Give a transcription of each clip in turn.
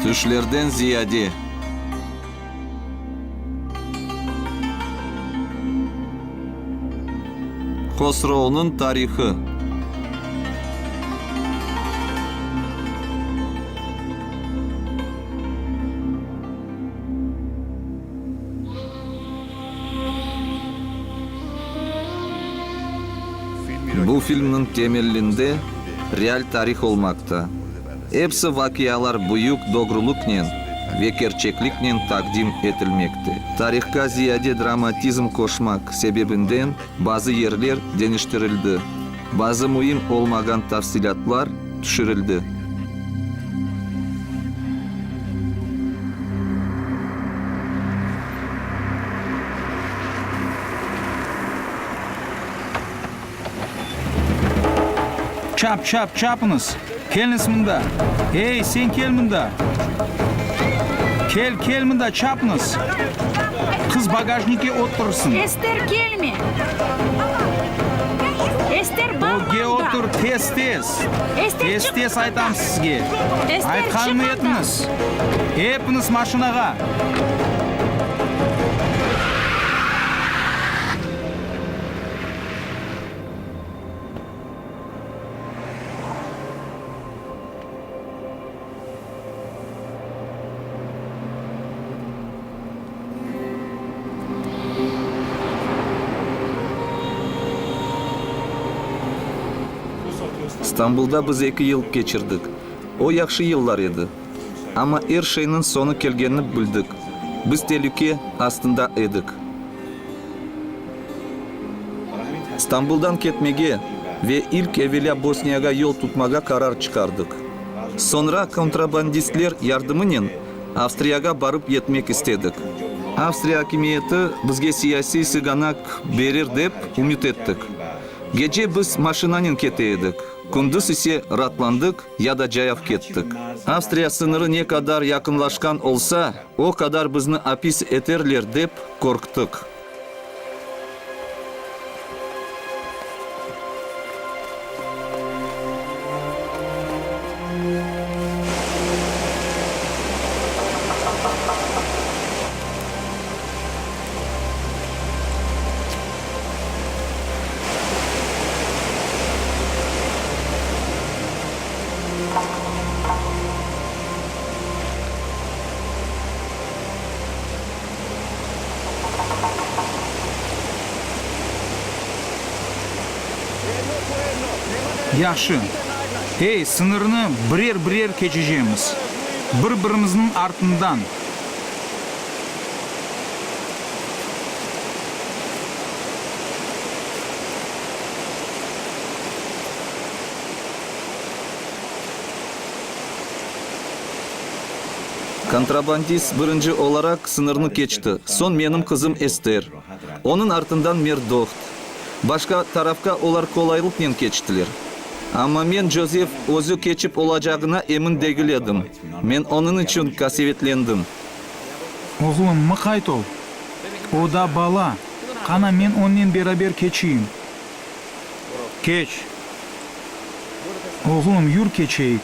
Tüşlerden ziyade. Hosrovnıñ tarihı. Bu filmniñ temelinde real tarih olmaqta. Epsi vaqialar büyük doğrulıqnen ve kerçekliknen taqdim etilmekte. Tarihqa ziyade dramatizm qoşmaq sebebinden bazı yerler deñiştirildi, bazı müim olmağan tafsilâtlar tüşürildi. Çap, çap, çapıñız! Keliñiz mında! Ey, sen kel mında! Kel, kel mında, çapıñız! Qız bagajnikke otursın. Ester, kelme! Ester, barma Ögge anda! otur, tez, tez! Ester, Tez, çıq tez aytam sizge! Ester, Aytqanımnı çıq andan! etiñiz! Epiñiz maşinağa! Stambulda biz eki yıl keçirdik. O yahşı yıllar edi. Amma er şeyniñ soñu kelgenini bildik. Biz telüke astında edik. Stambuldan ketmege ve ilk evelâ Bosniyağa yol tutmağa qarar çıqardıq. Soñra kontrabandistler yardımınen Avstriyağa barıp yetmek istedik. Avstriya akimiyeti bizge siyasiy sığanaq berir dep ümüt ettik. Gece biz maşinanen kete edik, kündüz ise ratlandıq ya da cayav kettik. Avstriya sıñırı ne qadar yaqınlaşqan olsa, o qadar bizni apis eterler dep qorqtıq. Yahşı. Ey, sıñırnı birer-birer keçecemiz. Bir-birimizniñ artından. Kontrabandist birinci olaraq sıñırnı keçti, soñ menim qızım Ester, onıñ artından Merdoht. Başqa tarafqa olar qolaylıqnen keçtiler. Amma men Jozef özü keçip olacağına emin degil edim. Men onıñ içün qasevetlendim. Oğlum, mıqayt ol. O da bala. Qana, men onnen beraber keçeyim. Keç. Oğlum, yür keçeyik.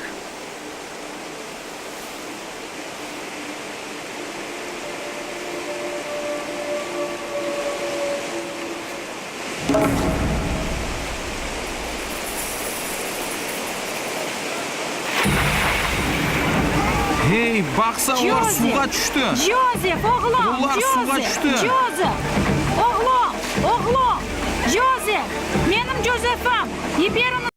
Hey, baqsa, olar suvğa tüşti! Jozef, oğlum! Olar suvğa tüşti! Jozef, oğlum! Oğlum! Jozef! Menim Jozefim! Yiberiñiz!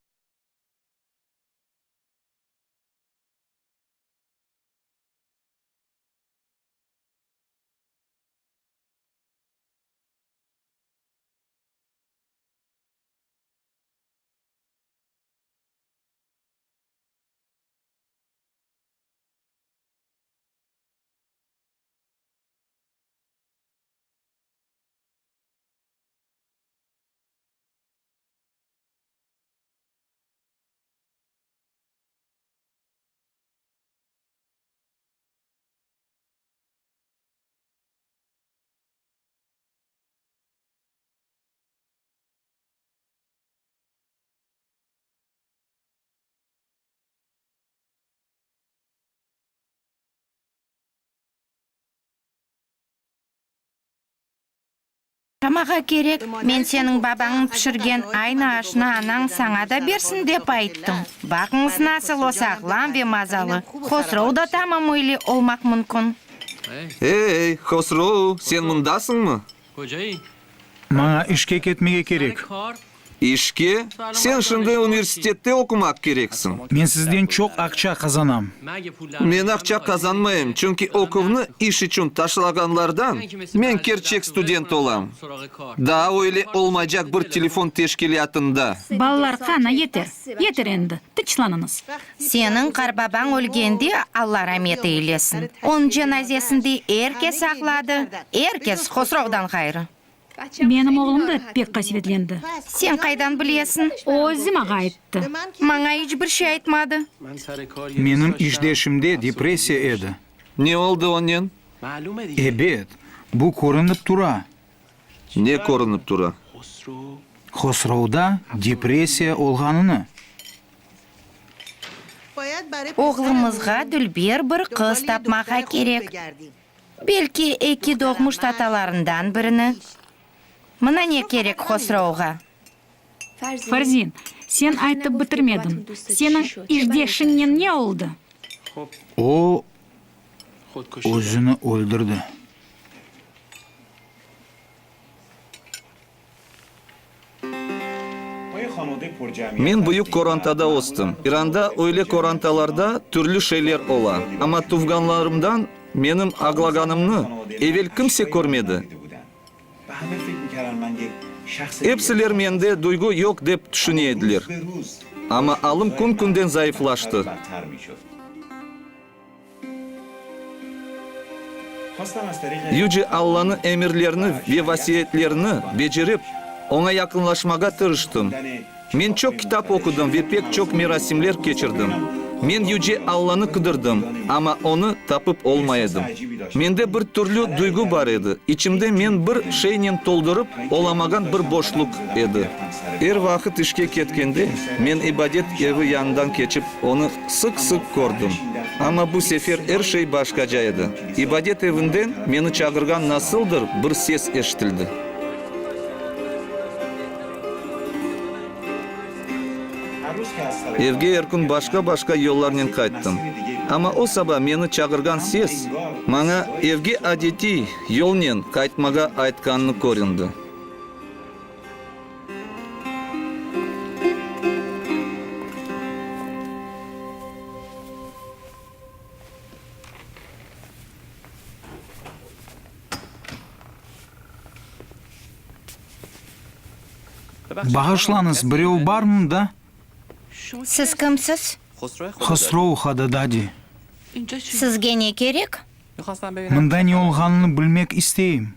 Mağa kerek, men seniñ babañıñ pişirgen aynı aşnı anañ saña da bersin dep ayttım. Baqıñız nasıl o sağlam ve mazalı. Hosrou da tamam öyle olmaq mümkün. Ey, Hosrou, sen mındasıñmı? Maña işke ketmege kerek. İşke? Sen şimdi universitette oqumaq kereksiñ. Men sizden çoq aqça qazanam. Men aqça qazanmayım, çünki oquvnı iş içün taşlağanlardan men kerçek student olam. Daa öyle olmaycaq bir telefon teşkilâtında. Balalar, qana, yeter, yeter endi, tıçlanıñız. Seniñ qarbabañ ölgende, Alla ramet eylesin, onıñ cenazesinde er kes ağladı, er kes, Hosrovdan ğayrı. Menim oğlum da pek qasevetlendi. Sen qaydan bilesiñ? O özü maña ayttı. Maña iç bir şey aytmadı. Menim işdeşimde depressiya edi. Ne oldı onen? Ebet, bu körünip tura. Ne körünip tura? Hosrovda depressiya olğanını. Oğlumızğa dülber bir qız tapmağa kerek. Belki eki doğmuş tatalarından birini. Mına ne kerek Hosrovğa. Farzin, sen aytıp bitirmediñ. Seniñ işdeşiñnen ne oldı? O, özüni öldürdi. Men büyük qorantada östim. İranda öyle qorantalarda türlü şeyler ola. Amma tuvğanlarımdan menim ağlağanımnı evel kimse körmedi. Epsiler mende duygu yoq dep tüşüne ediler. Amma alım kün-künden zayıflaştı. Yüce Allanıñ emirlerini ve vasiyetlerini becerip, oña yaqınlaşmağa tırıştım. Men çoq kitap oqudım ve pek çoq merasimler keçirdim. Men Yüce Allanı qıdırdım, amma onı tapıp olmay edim. Mende bir türlü duygu bar edi, içimde men bir şeynen toldurıp olamağan bir boşluq edi. Er vaqıt işke ketkende, men ibadet evi yanından keçip, onı sıq-sıq kördim. Amma bu sefer er şey başqaca edi. İbadet evinden meni çağırğan nasıldır bir ses eşitildi. Evge er kün başqa-başqa yollarnen qayttım. Amma o saba meni çağırğan ses, maña evge adetiy yolnen qaytmağa aytqanını köründi. Bağışlañız, birev bar mında? Siz kimsiz? Hosrou Hadadadi. Sizge ne kerek? Mında ne olğanını bilmek isteyim.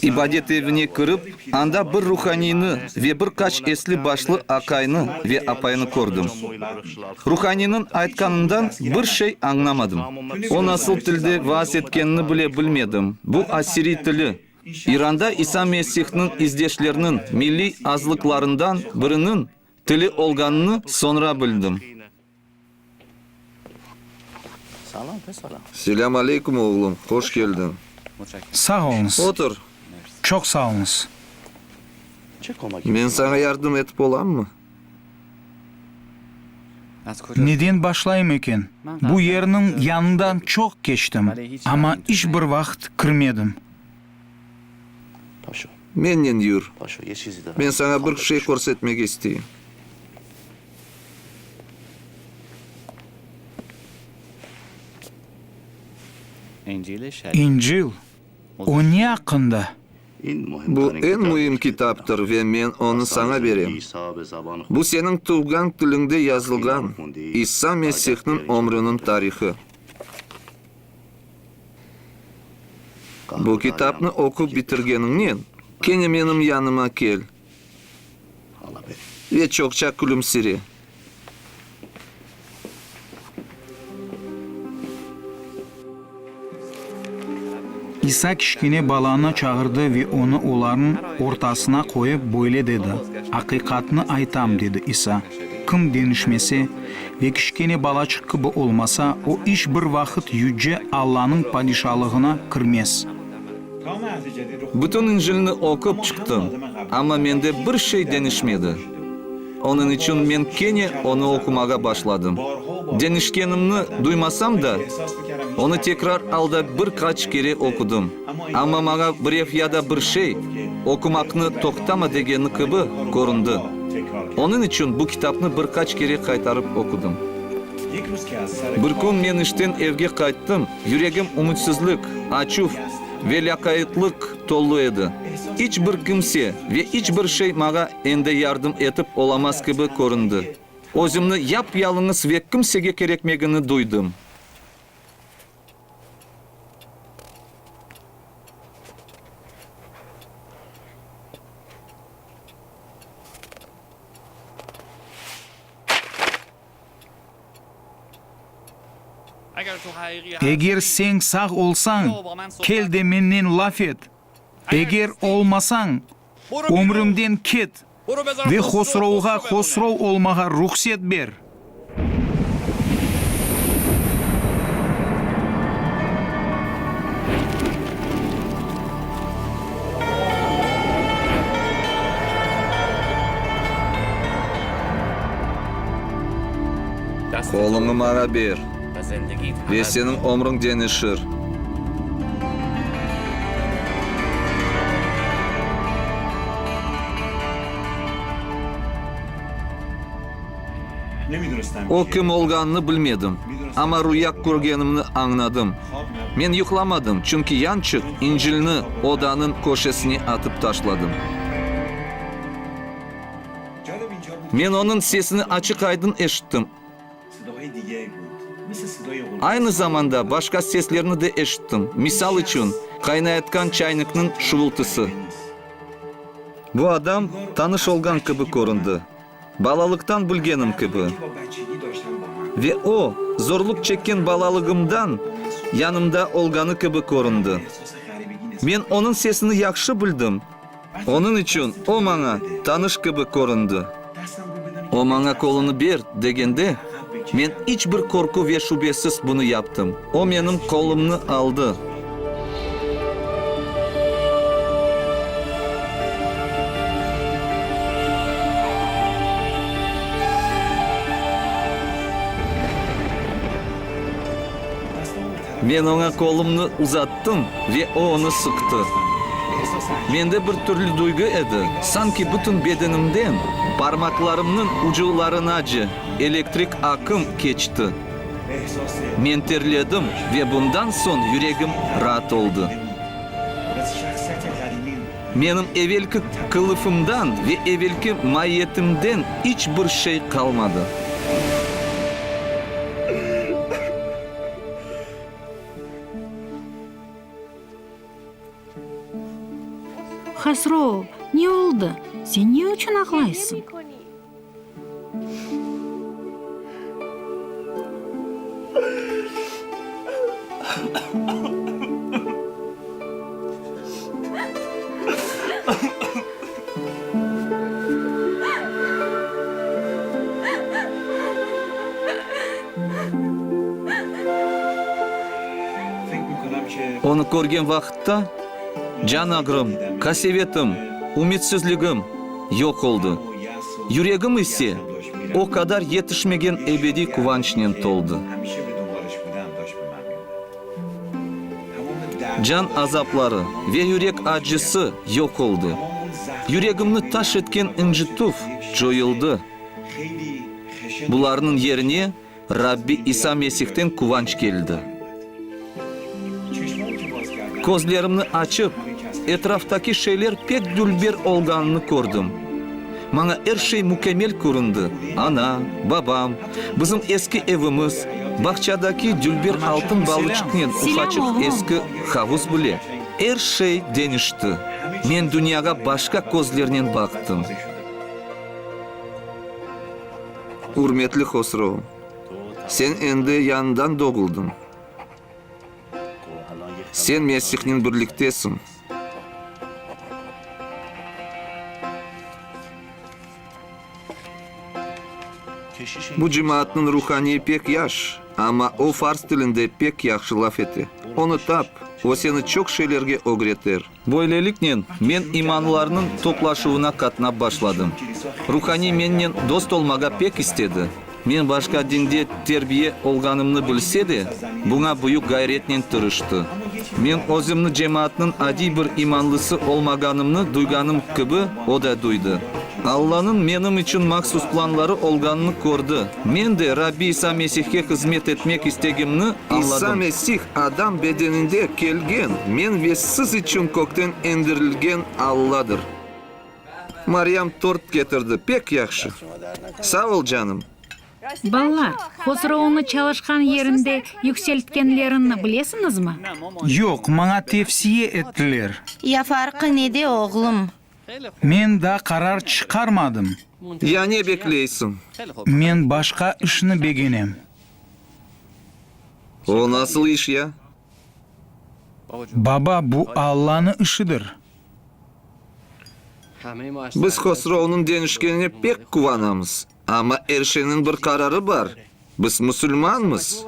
İbadet evine kirip, anda bir ruhaniyni ve bir qaç esli-başlı aqaynı ve apaynı kördim. Ruhaniyniñ aytqanından bir şey añlamadım. O nasıl tilde vaaz etkenini bile bilmedim, bu assiriy tili, İranda İsa Mesihniñ izdeşleriniñ milliy azlıqlarından biriniñ tili olğanını soñra bildim. Selâm aleyküm, oğlum, hoş keldiñ. Sağ oluñız. Otur. Çoq sağ oluñız. Men saña yardım etip olammı? Neden başlayım eken? Bu yerniñ yanından çoq keçtim, amma iç bir vaqıt kirmedim. Mennen yür. Men saña bir şey körsetmege isteyim. İncil, o ne aqqında? Bu eñ müim kitaptır ve men onı saña berem. Bu seniñ tuvğan tiliñde yazılğan İsa Mesihniñ ömrüniñ tarihı. Bu kitapnı oqup bitirgeniñnen, kene menim yanıma kel ve çoqça külümsire. İsa kiçkene balanı çağırdı ve onı olarnıñ ortasına qoyıp, böyle dedi, Aqiqatnı aytam, dedi İsa, kim deñişmese ve kiçkene balaçıq kibi olmasa, o iç bir vaqıt Yüce Allanıñ Padişalığına kirmez. Bütün İncilni oqup çıqtım, amma mende bir şey deñişmedi. Onıñ içün men kene onı oqumağa başladım. Deñişkenimni duymasam da, onı tekrar alda bir qaç kere oqudım. Amma maña birev ya da bir şey, oqumaqnı toqtama degeni kibi köründi. Onıñ içün bu kitapnı bir qaç kere qaytarıp oqudım. Bir kün men işten evge qayttım, yüregim ümütsizlik, açuv ve lâqayıtlıq tolu edi. İç bir kimse ve iç bir şey maña endi yardım etip olamaz kibi köründi. Özümni yap-yalıñız ve kimsege kerekmegini duydım. Eger sen sağ olsañ, kel de mennen laf et, eger olmasañ, ömrümden ket ve Hosrovğa Hosrov olmağa ruhset ber. Qoluñı maña ber, ve seniñ ömrüñ deñişir. O kim olğanını bilmedim, amma rüya körgenimni añladım. Men yuqlamadım, çünki yançıq İncilni odanıñ köşesine atıp taşladım. Men onıñ sesini açıq-aydın eşittim. Aynı zamanda başqa seslerni de eşittim, misal içün, qaynayatqan çaynikniñ şuvultısı. Bu adam tanış olğan kibi köründi, balalıqtan bilgenim kibi. Ve o, zorluq çekken balalığımdan yanımda olğanı kibi köründi. Men onıñ sesini yahşı bildim. Onıñ içün o maña tanış kibi köründi. O maña qolunı ber, degende, men iç bir qorqu ve şübesiz bunı yaptım. O menim qolumnı aldı. Men oña qolumnı uzattım ve o onı sıqtı. Mende bir türlü duygu edi, sanki bütün bedenimden parmaqlarımnıñ ucularınace elektrik aqım keçti. Men terledim ve bundan soñ yüregim raat oldı. Menim evelki qılıfımdan ve evelki maiyetimden iç bir şey qalmadı. Hosrov, ne oldı? Sen ne içün ağlaysıñ? Onı körgen vaqıtta, can ağrım, qasevetim, ümütsizligim yoq oldı. Yüregim ise o qadar yetişmegen ebediy quvançnen toldı. Can azapları ve yürek acısı yoq oldı. Yüregimni taş etken ıncıtuv coyuldı. Bularnıñ yerine Rabbi İsa Mesihten quvanç keldi. Közlerimni açıp, etraftaki şeyler pek dülber olğanını kördim. Maña er şey mükemmel köründi, ana, babam, bizim eski evimiz, bağçadaki dülber altın balıçıqnen ufaçıq eski havuz bile. Er şey deñişti. Men dünyağa başqa közlernen baqtım. Ürmetli Hosro, sen endi yañıdan doğuldıñ. Sen Mesihnen birliktesiñ. Bu cemaatnıñ ruhaniyi pek yaş, amma o fars tilinde pek yahşı laf ete. Onı tap, o seni çoq şeylerge ögreter. Böyleliknen, men imanlılarnıñ toplaşuvına qatnap başladım. Ruhaniy mennen dost olmağa pek istedi. Men başqa dinde terbiye olğanımnı bilse de, buña büyük ğayretnen tırıştı. Men özümni cemaatnıñ adiy bir imanlısı olmağanımnı duyğanım kibi, o da duydı. Allanıñ menim içün mahsus planları olğanını kördi. Men de Rabbi İsa Mesihke hızmet etmek istegimni añladım. İsa Mesih adam bedeninde kelgen, men ve siz içün kökten endirilgen Alladır. Maryam tort ketirdi, pek yahşı. Sağ ol, canım. Balalar, Hosrounı çalışqan yerinde yükseltkenlerini bilesiñizmi? Yoq, maña tevsiye ettiler. Ya farqı nede, oğlum? Men daa qarar çıqarmadım. Ya ne bekleysiñ? Men başqa işni begenem. O nasıl iş ya? Baba, bu Allanı işidir. Biz Hosrovnıñ deñişkenine pek quvanamız, amma er şeyniñ bir qararı bar, biz musulmanmız.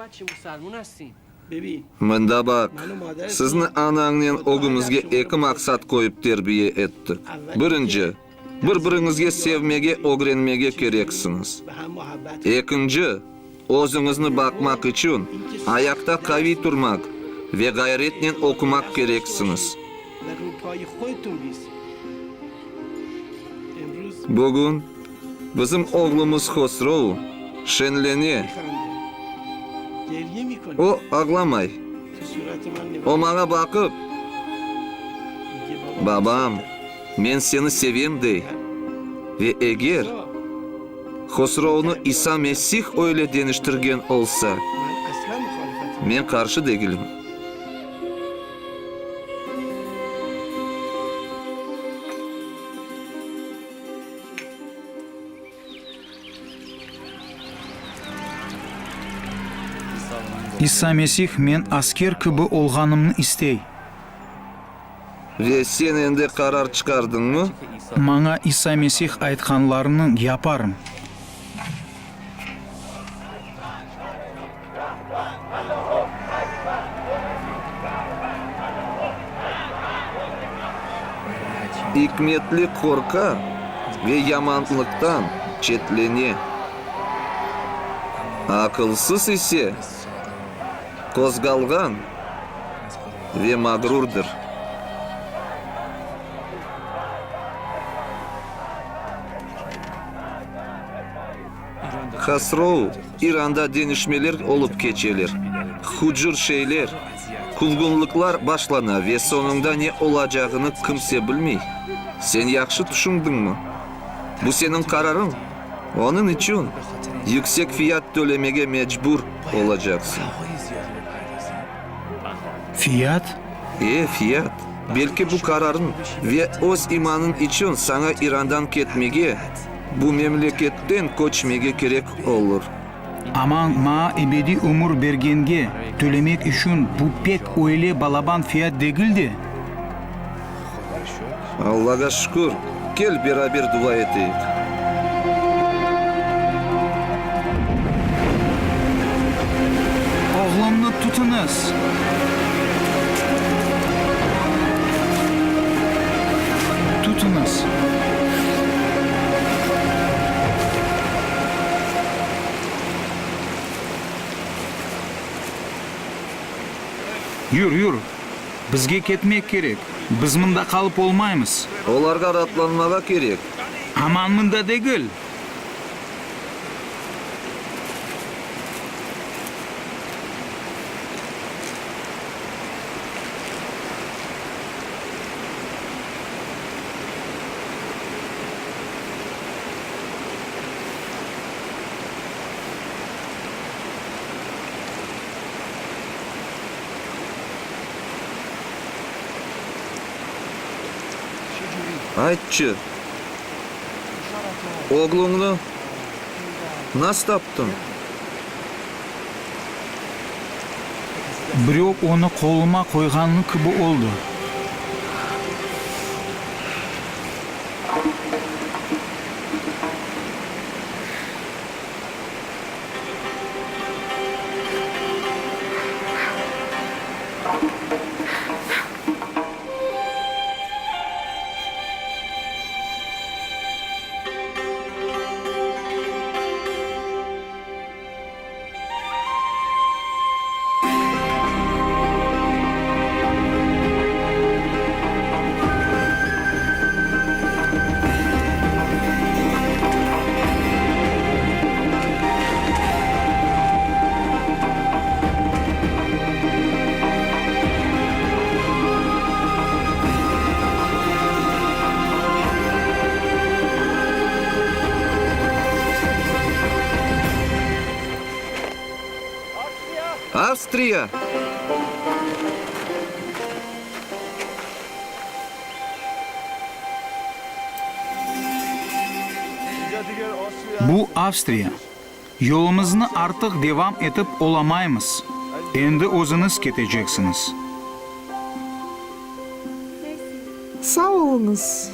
Mında baq, sizni anañnen ögümizge eki maqsat qoyıp terbiye ettik. Birinci, bir-biriñizge sevmege ögrenmege kereksiñiz. Ekinci, özüñizni baqmaq içün ayaqta qaviy turmaq ve ğayretnen oqumaq kereksiñiz. Bugün bizim oğlumız Hosrov şenlene. O, ağlamay. O, maña baqıp, Babam, men seni sevem, dey. Ve eger Hosrovnı İsa Mesih öyle deñiştirgen olsa, men qarşı degilim. İsa Mesih men asker kibi olğanımnı istey. Ve sen endi qarar çıqardıñmı? Maña İsa Mesih aytqanlarını yaparım. İkmetli qorqa ve yamanlıqtan çetlene, aqılsız ise qozğalğan ve mağrurdır. Hosrov, İranda deñişmeler olıp keçeler, hucur şeyler, quvğunlıqlar başlana ve soñunda ne olacağını kimse bilmey. Sen yahşı tüşündiñmi? Bu seniñ qararıñ, onıñ içün yüksek fiyat tölemege mecbur olacaqsıñ. Fiyat? E, fiyat. Belki bu qararıñ ve öz imanıñ içün saña İrandan ketmege, Bu memleketten köçmege kerek olur. Amma maña ebediy ömür bergenge tölemek içün bu pek öyle balaban fiyat degil de. Allağa şükür, kel beraber dua eteyik. Oğlumnı tutıñız! Tutıñız! Yür, yür! Bizge ketmek kerek. Biz mında qalıp olmaymız. Olarğa raatlanmağa kerek. Aman mında degil. Aytçı, oğluñnı nas taptıñ? Birev onı qoluma qoyğanı kibi oldı. Avstriya! Bu Avstriya. Yolumıznı artıq devam etip olamaymız. Endi özüñiz keteceksiñiz. Sağ oluñız.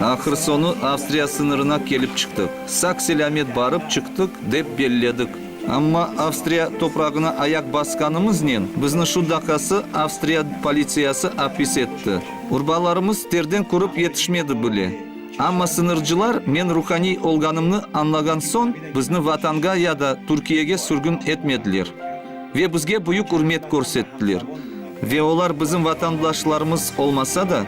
Ahır-soñu Avstriya sıñırına kelip çıqtıq. Sağ-selâmet barıp çıqtıq, dep belledik. Amma Avstriya toprağına ayaq basqanımıznen bizni şu daqqası Avstriya politsiyası apis etti. Urbalarımız terden qurıp yetişmedi bile. Amma sıñırcılar men ruhaniy olğanımnı añlağan soñ bizni Vatanğa ya da Türkiyege sürgün etmediler ve bizge büyük ürmet körsettiler. Ve olar bizim vatandaşlarımız olmasa da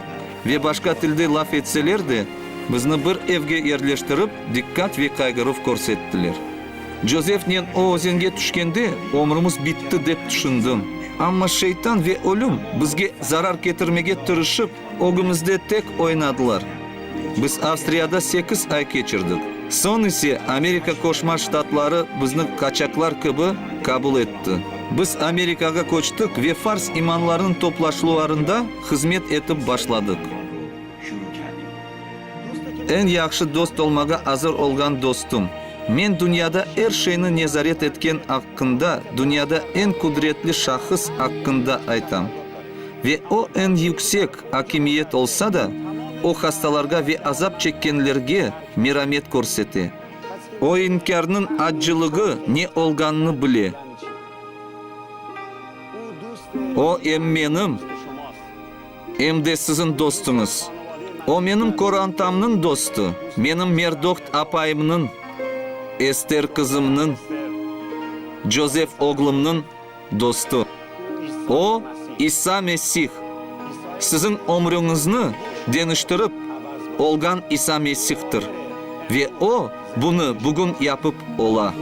ve başqa tilde laf etseler de, bizni bir evge yerleştirip diqqat ve qayğıruv körsettiler. Jozefnen o özenge tüşkende, ömrümiz bitti dep tüşündim. Amma şeytan ve ölüm bizge zarar ketirmege tırışıp, ögümizde tek oynadılar. Biz Avstriyada sekiz ay keçirdik. Soñ ise Amerika Qoşma Ştatları bizni qaçaqlar kibi qabul etti. Biz Amerikağa köçtik ve fars imanlarınıñ toplaşuvlarında hızmet etip başladıq. Eñ yahşı dost olmağa azır olğan dostum. Men dünyada er şeyni nezaret etken aqqında, dünyada eñ qudretli şahıs aqqında aytam. Ve o eñ yüksek akimiyet olsa da, o hastalarğa ve azap çekkenlerge meramet körsete. O inkârnıñ accılığı ne olğanını bile. O em menim, Em de siziñ dostuñız. O menim qorantamnıñ dostu, menim Merdoht apayımnıñ, Ester qızımnıñ, Jozef oğlumnıñ dostu. O, İsa Mesih, siziñ ömrüñizni deñiştirip olğan İsa Mesihtir. Ve O, bunı bugün yapıp ola.